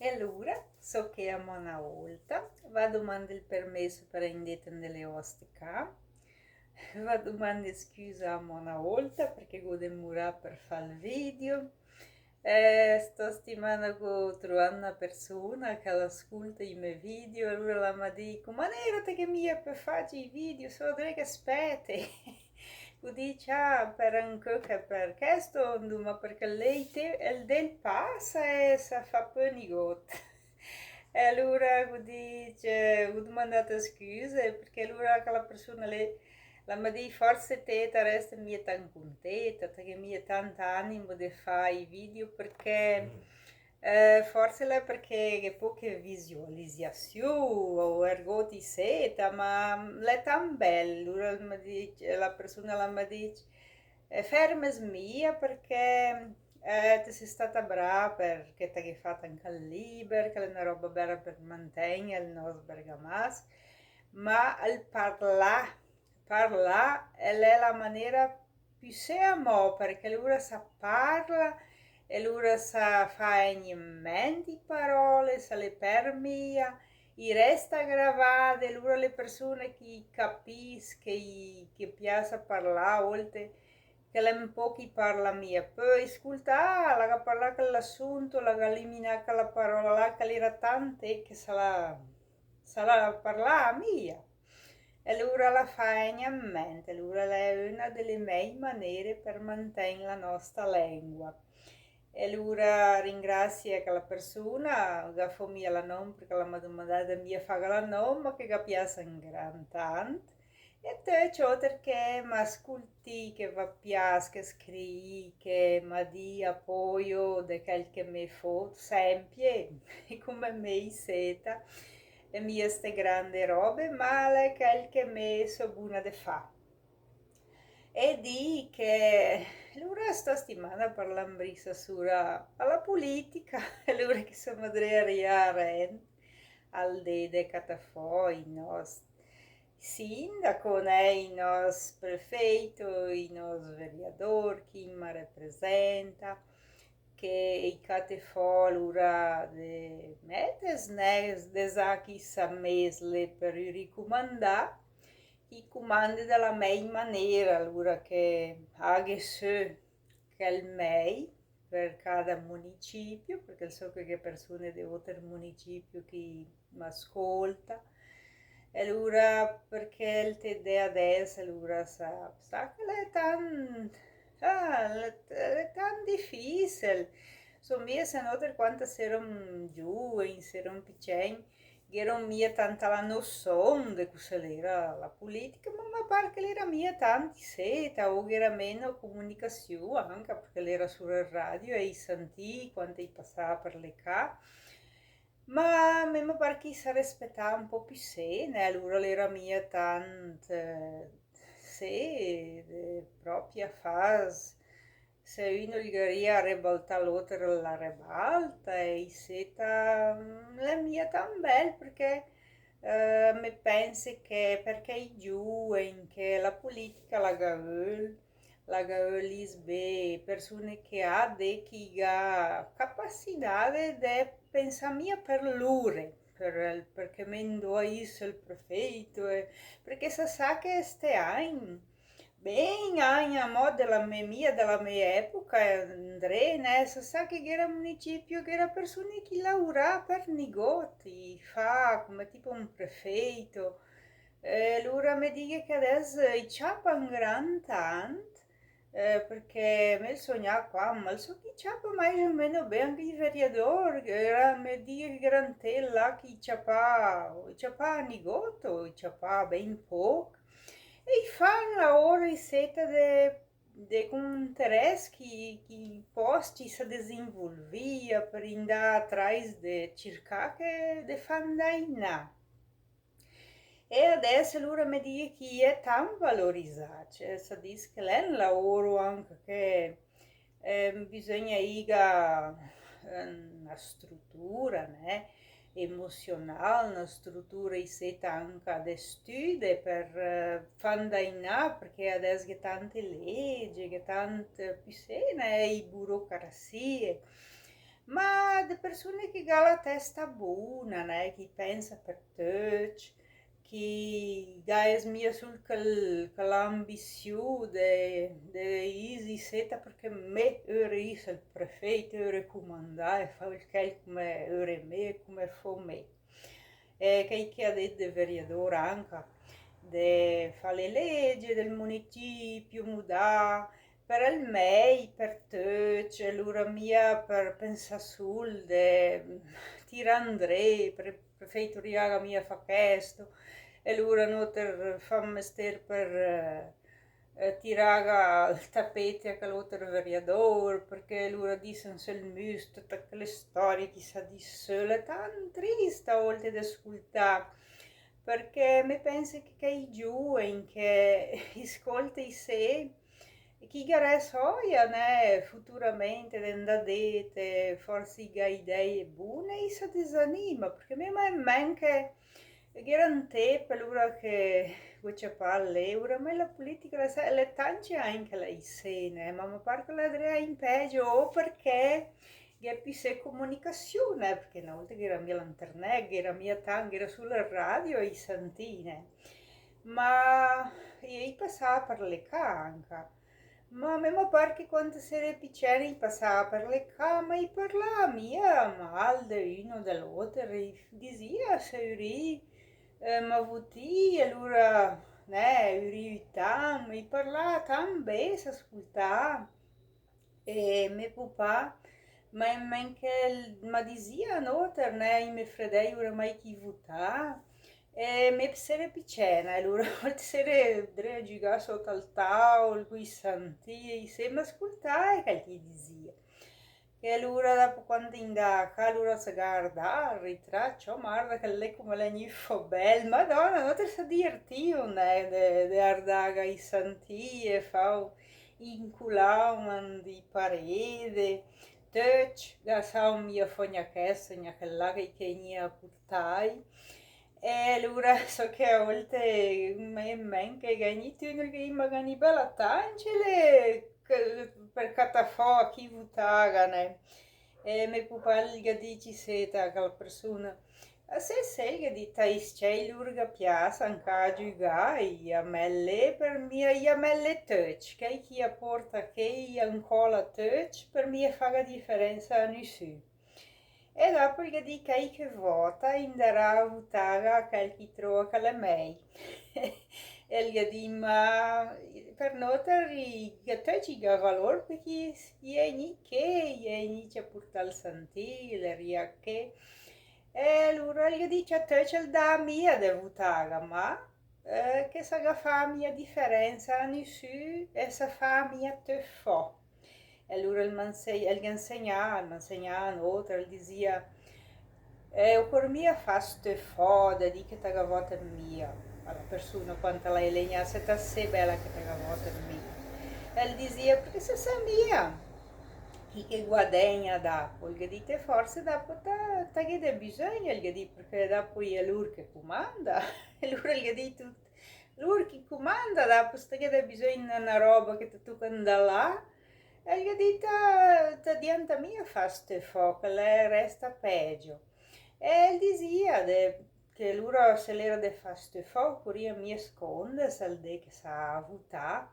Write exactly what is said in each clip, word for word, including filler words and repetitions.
E alura, só ché amò öna ólta, va domande ol permèss per indà dét in de le òste cà, va domande scüsa amò öna ólta, perché gó demurà per fà ol video. Eh, sta stimana gó truà öna persuna che la sculta i mé video, alura la m'à dicc: "Ma nera, te gh'é mia per fà i video, só dré che spète." Gó dicc: "Ah, per ancö che per chèsto, ma perché lé i té, ol dé passa e sa fa pö nigót." E alura gó dicc, gó domandàt scüse, perché alura chèla persuna lé la m'à dicc: "Forse té te rèste mia tant cuntéta, te gh'é mia tant animo de fà i video, perché eh, forse l'è perché gh'è póche visualizasiù o ergót isséta, ma l'è tant bèl." Alura la m'à dicc, la persuna la m'à dicc: "Eh, fèrmes mia, perché, eh, te sé stada brava, perché te gh'é fat anca ol liber, che l'è öna roba bèla per mantègn ol nòst bergamasch, ma ol parlà, parlà, e l'è la manera püssé amò, perché alura sa parla, e alura sa fa ègn in mènt i paròle, sa le pèrd mia, i rèsta gravade, alura le persune che i capìs, che i, che pias a parlà, a ólte, che l'è ön pó che i parla mia, pö i sculta, ah, la gh'à parlà chèl assunto, la gh'à eliminà chèla paròla là, che l'era tant, che sa la, sa la parlàa mia." E alura la fa ègn in mènt, alura l'è öna de le mèi manere per mantègn la nòsta lèngua. E alura ringrasie chèla persuna, ga fó mia la nòm, perché la m'à domandàt de mia fàga la nòm, ma che ga pias ön gran tant. E töcc óter che m'ascultì, che va pias, che scriì, che m'à dì apóio de chèl che mé fó, sèmpie, come mé isséta, e mia ste grande robe, ma l'è chèl che mé só buna de fà. E dì che, alura sta stimana parlàm brisa sura a la pulitica, alura che sóm dré a rià arènt al dé de catà fò i nòst sindaco, né, i nòst prefeito, i nòst veriador, chi ma representa, che i cate fò alura de mètes, né, de zà chi sa mès lé per ricumandà, i cumande de la mèi manera, alura che aghe sö chèl mèi per cada municipio, perché só che gh'è persune de óter municipio chi m'ascolta. E alura, perché ol tép de adès, alura sa, sa che l'è tant, ah, l'è, l'è tant difìcil. Só mia, se nóter quanta s'éron giuven, s'éron picèn, gh'éron mia tanta la noson de cosa l'era la pulitica, ma, ma par che l'era mia tant isséta, o gh'era meno comunicasiù, anca perché l'era sura ol radio e i sentì quanta i passava per le cà. Ma a me me par che i sa respetava un pó püssé, né, alura l'era mia tant, eh, sé, de, pròpi a fas, se ü 'l gh'aria rebaltà, l'óter la rebalta, e isséta, mm, l'è mia tant bèl, perché, eh, me pènse che, perché i giuven, che la pulitica la ga öl, la ga öl issé bé persune che a de chi ga capacidade de pensà mia per lure, per, perché me 'ndó a issé ol prefeito, e, perché sa sa che ste agn, bé, agn amò de la me, mia de la me epoca, 'ndré, né, sa sa che gh'era municipio, gh'era persune chi laurà per nigót, i fa come tipo un prefeito, e alura me dighe che adès i ciapa un gran tant, eh, perché me só gnà qua, ma só chi ciapa mais o meno bé, anca i veriador, gh'era, me dighe che gh'era 'n tép là chi ciapa, ciapa nigót, ciapa bé póch, e i fa ün laoro isséta de, de cun interès chi, chi pò chi sa desinvolvia per indà atrais de circà che de fà 'ndà inà. E adès alura me dighe chi i è tant valorizà, cioè, sa dis che l'è ün laoro anca che, ehm, bisogna iga, ehm, 'na strutura, né, emosional, 'na strutura isséta anca de stüde per, eh, fà 'ndà inà, perché adès gh'è tante lege, gh'è tante, püssé, né, i burocrasie. Ma Le persune che gh'à la testa buna, né, chi pensa per töcc, chi gh'à mia sul quel, quell'ambisiù de, de isi seta, perché me öre ise el prefet, öre cumandà e fà el chel come öre me, come fó me. E chei che ha det de veriador anca, de fà le lege del municipiu, mudà, per el mei, per töcc, alura mia per pensà sul de tirà 'ndré, per, per fei tirà mia fà chesto, e alura nóter fà mester per, eh, eh, tirà el tapet a chel óter veriador, perché alura disen sö 'l mus töte chele storie che i sa dis sö, l'è tant trist a olte de scultà, perché me pense che chei giuven che i scolte isé, e chi gh'arès oia, né, futuramente de 'ndà det, forsi i gh'à idee bune, i sa desanima, perché me, me, me che gh'era 'n tép, alura che go ciapà l'euro, ma la politica l'è se-, l'è tance anca la isé, né, ma me par che la 'ndrà in peggio, o perché gh'è pissé comunicasiù, né, perché na olta gh'era mia l'internet, gh'era mia tant, gh'era sul radio i santì, né. Ma i, i passà per le ca anca. Ma a me me par che quando s'ere piccene i passà per le ca, ma i parlà mia mal de uno de l'óter, i disìa se urì, eh, ma vutì, alura, né, urì tant, i parlà tant bé, s'ascultà. E me pupà, ma, ma che ma disìa nóter, né, i me fredei oramai chi vutà, e me s'ere piccena, e alura a olte s'ere dré a giugà sóta al taul, coi santì, e i se ma ascultà e chel che i disìa. E alura dopo quando i 'ndà a ca, alura se gh'ardà al ritracc, oh, ma arda che l'è come l'è gnì fò bel, Madona, nóter se divertìum, né, de, de ardà i santì e fà inculà un di parede, töcc, gh'assàum mia fò gna chèsto, gna chèl là che, che i gnì a purtai. E alura só che a olte me, me che gh'è gnì tünel che i ma gh'à gnì bela tance le, che, per catà fò a chi vutàga, né. E me pupà el gh'à dicc isé a chèla persuna: "Ah, sé, sé", el gh'à dit, "ai s-cèi lur ga pias anca a giugà, i amèl lé per mia, i amèl lé töcc, chèi chi a porta ché i ancòla töcc, per mia faga diferensa a nissü." E dopo el gh'à dit: "Chèi che vota i 'ndarà a vutàga a chèl chi trova che l'è mèi." E el gh'à dit: "Ma per nóter i, töcc i gh'à valor, perché i è gnì ché, i è gnì a purtà el santì, le ria ché." E alura el gh'à dit: "A töcc el dà mia de vutàga, ma, eh, che sa ga fa mia diferensa a nissü e sa fa mia töt fò." E alura el m'à 'nse-, el gh'à 'nsegnà, el m'à 'nsegnà a nóter, el disìa: "Eh, ocór mia fà töt fò, de dì che ta ga vòtet mia." A la persuna, quanta la è lé gna, se ta sé bèla che ta ga vòtet mia. El disìa: "Perché se sa mia chi che guadègna dopo." El gh'à dit: "E forse dopo ta, ta gh'é de bisògn", el gh'à dit, "perché dopo i è lur che cumanda." E alura el gh'à dit: "Lur chi cumanda, dopo se ta gh'é de bisògn de na, na roba che ta tóca 'ndà là." E el gh'à dit: "Ta, ta dianta mia fà töt fò, che l'è, resta pègio." E el disìa de, che alura se l'era de fà töt fò, ocória mia scóndes el dé che s'à vutà,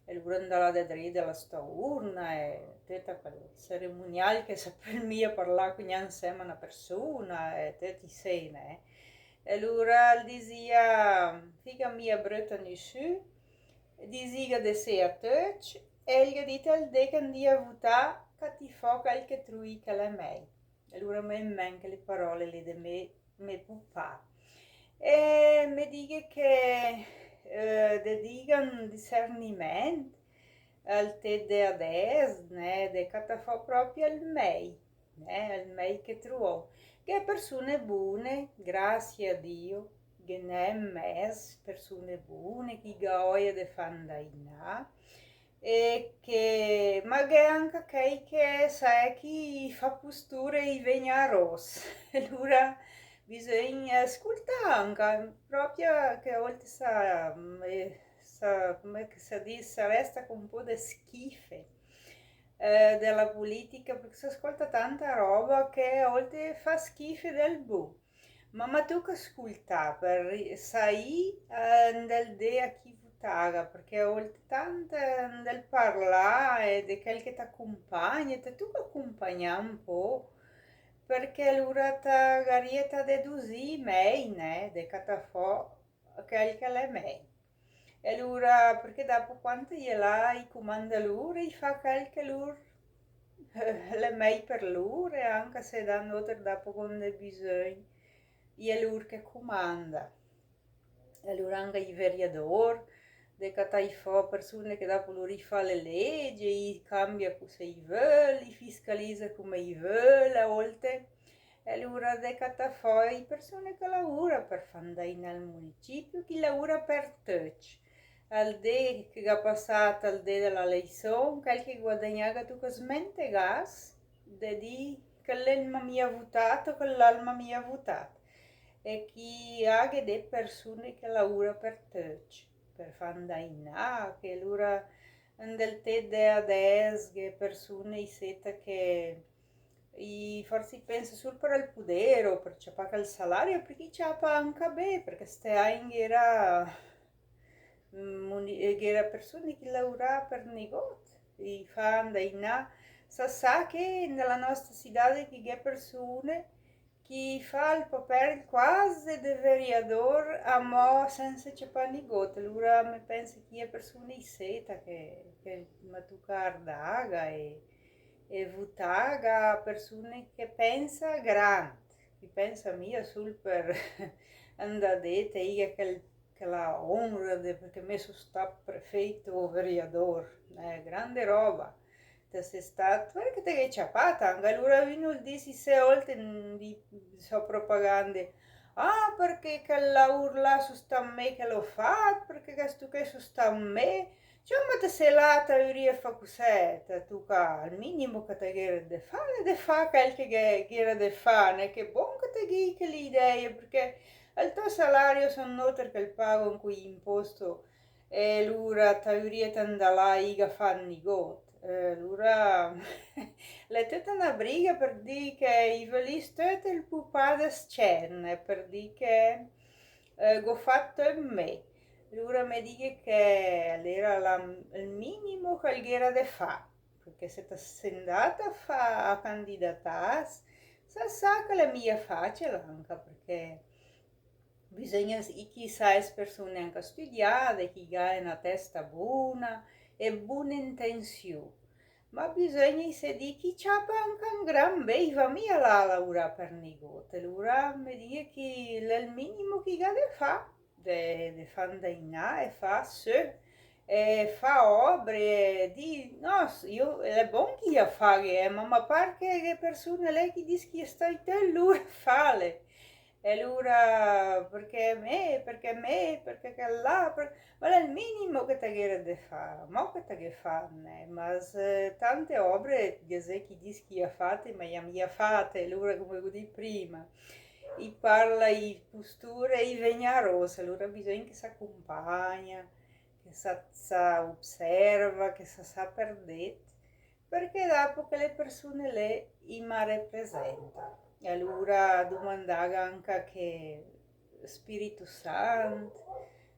e alura 'ndà là de dré de la sta urna, e töta quèl ceremonial che sa pöl mia parlà gna 'nsèma a na persuna, e töt isé, né. E alura el disìa: "Figa mia bröt a nissü, disìga de sé a töcc", e el gh'à dit: "El dé che 'ndì a vutà, catì fò chèl che truì che l'è mèi." Alura me, me 'nmen chèle paròle lé de me, me pupà. E me dighe che, eh, de dìga 'n disernimènt, al tép de adès, né, de catà fò pròpi el mèi, né, el mèi che truò. Gh'è persune bune, grassie a Dio, ghe n'è 'n mès persune bune, chi gh'à òia de fà 'ndà inà, e che, ma gh'è anca chèi che, sa, chi fa pusture e i vegna a ros. E alura bisògna scultà anca, pròpia che a olte sa, mm, eh, sa, come che sa dis, sa resta con un pó de schife. eh, de la politica, perché s'ascolta tanta roba che a volte fa schifo del bu. Ma, ma tu che ascolta, per ri-, sai, eh, del de a chi vutaga, perché a volte tante del parla e de quel che t'accompagna, te tu che accompagna un po', perché allora ta garieta de dusì mei, né, de catafò quel che l'è mei. E alura, perché dopo quanto i è là, i comanda lur, i fa quel che lur, eh, l'è mei per lur, e anche se da noter dopo quando è bisogno, i è lur che comanda. E alura anche i veriador, de catà i fa persone che dopo lur i fa le leggi, i cambia cosa i völ, i fiscaliza come i völ, a volte. E alura de catà fò i persone che laura per fà andà in al municipio, chi laura per töcc. Al dé che ga passat, al dé de la leison, quel che guadagnaga tu che smentegas, de dì che l'è m'ha mia votat, che l'al m'ha mia votat. E chi aghe de persone che laura per töcc, per fà andà in là, che alura, in del tép de adès, che persone i seta che i forse i pensa sul per el poder o per ciapà quel salario, perché i ciapa anca bé, perché ste agn gh'era, mm, muni-, eh, gh'era persone che laura per nigot, i fa andà in là. Sa, sa che nella nostra cidade che gh'è persone chi fa el papel quase de veriador, amò sensa ciapà nigot. Alura me pensa che i è persone i seta che, che ma tuca ardaga e, e vutaga persone che pensa grand, chi pensa mia sul per andà dét, e iga quel, quela onra de, perché me so stat prefeito o veriador, eh, grande roba. Te se stat, perché te gh'è ciapat, anca alura vino il disi se olte in di so propagande. Ah, perché quel laur là so stat me che l'ho fat, perché questo che so stat me. Ciò, ma te se là, te vurìa fà cosè, te tuca al minimo che te gh'era de fà, de fà quel che ghe-, gh'era de fà, né, che bon che te gh'hai quelle idee, perché el to salario son noter che el pagon coi imposto, e alura te vurìa andà là, iga fà nigot. E alura l'è töta una briga per dì che i völ töt el pupà de s-cène, per dì che, eh, gh'ho fat me. Alura me dighe che l'era la, el minimo che el gh'era de fà, perché se te se 'ndàt a fà, a candidatàs, sa, sa che l'è mia facil anca, perché bisogna s-, i chi sa es persone anca studiade, chi ga una testa bona e bone intensiù. Ma bisogna i se dì chi ciapa anca un gran bé, i va mia là a laurà per nigot. Alura me dighe che l'è el minimo chi ga de fà, de, de fà andà in là e fà sö, e fà obre, e dì, no, s-, io, l'è bon chi i a faghe, eh, ma, ma par che, che persone lé chi dis chi sta in te, lur fale. E alura, perché me, perché me, perché quel là, per-, ma l'è el minimo che te gh'era de fà, mo che te ghe fà, né, ma se tante obre, ghe xe chi dis chi i a fate, ma i a mia fate, alura come go dì prima, i parla, i posture, i vegna rosa, alura bisogna che s'accompagna, che sa, sa observa, che sa, sa per dét, perché dopo quelle persone lé i ma representa. E alura domandà anca che Spirito Sant,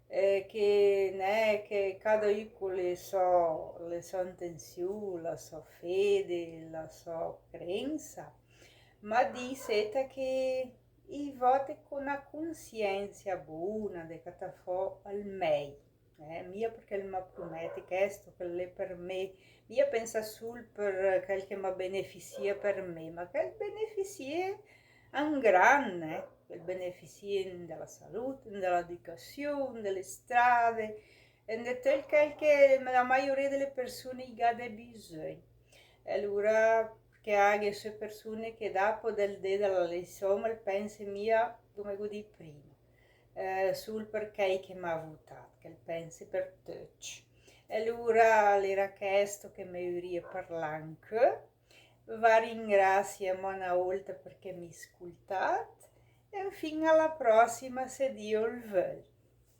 eh, che, né, che cada un co le so, le so intensiù, la so fede, la so crenza, ma dì seta che i vote co una consienza bona de catà fò al mei. Eh, mia perché el ma promete chesto, che l'è per me, mia pensa sul per quel che ma beneficia per me, ma che el beneficia an gran, eh, che el beneficia della salute, della educazione, delle strade, e de tel quel che la maioria delle persone i ga de bisogno. E alura che aghe sö persone che dopo del dé della lezione el pense mia, come go dì prima, eh, sul perché che m'ha votat, che el pense per töcc. E alura l'era chesto che me vurìa parlà ancö. Va ringrasie amò una olta perché mi scoltat, e fin alla prossima, se Dio el völ.